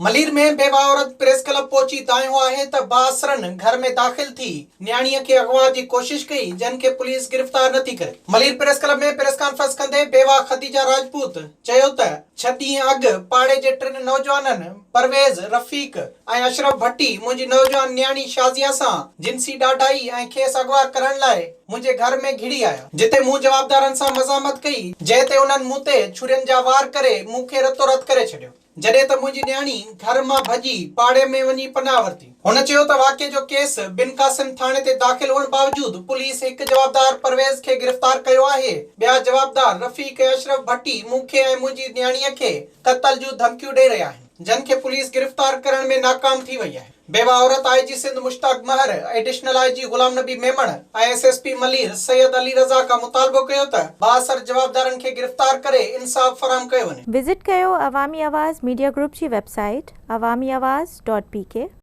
ملير ۾ بيواهه عورت press club پهچي دانهيو آهي ته بااثرن گهر ۾ داخل ٿي نياڻيء کي اغوا جي ڪوشش ڪئي جن کي پوليس گرفتار نٿي ڪري. Malir press club ۾ press conference ڪندي بيواهه خديجه راجپوت چيو ته ڇهه ڏينهن اڳ پاڙي جي ٽن نوجوانن پرويز، رفيق ۽ اشرف ڀٽي منهنجي نوجوان نياڻي شازيه سان جنسي ڏاڍائي ۽ کيس اغوا ڪرڻ لاء منهنجي گهر ۾ گهڙي آيا جتي مون جوابدارن سان مزاحمت ڪئي جنهن تي انهن مون تي ڇرين جا وار ڪري مون کي رتو رت ڪري ڇڏيو. جڏهن ته منهنجي نياڻي گهر مان ڀڄي پاڙي ۾ وڃي پناهه ورتي. هن چيو ته واقعي جو ڪيس بن قاسم ٿاڻي تي داخل هئڻ باوجود پوليس هڪ جوابدار پرويز کي گرفتار ڪيو آهي، ٻيا جوابدار رفيق ۽ اشرف ڀٽي مون کي ۽ منهنجي نياڻيء کي قتل جون ڌمڪيون ڏئي رهيا آهن، جن کي پوليس گرفتار ڪرڻ ۾ ناڪام ٿي وئي آهي. بيوه عورت I G Sindh Mushtaq Mahar, additional I G Ghulam Nabi Memon ۽ S S P Malir Syed Ali Raza کان مطالبو ڪيو ته بااثر جوابدارن کي گرفتار ڪري انصاف فراهم ڪيو وڃي. وزٽ ڪيو عوامي آواز ميڊيا گروپ جي website Awami Awaz dot P K.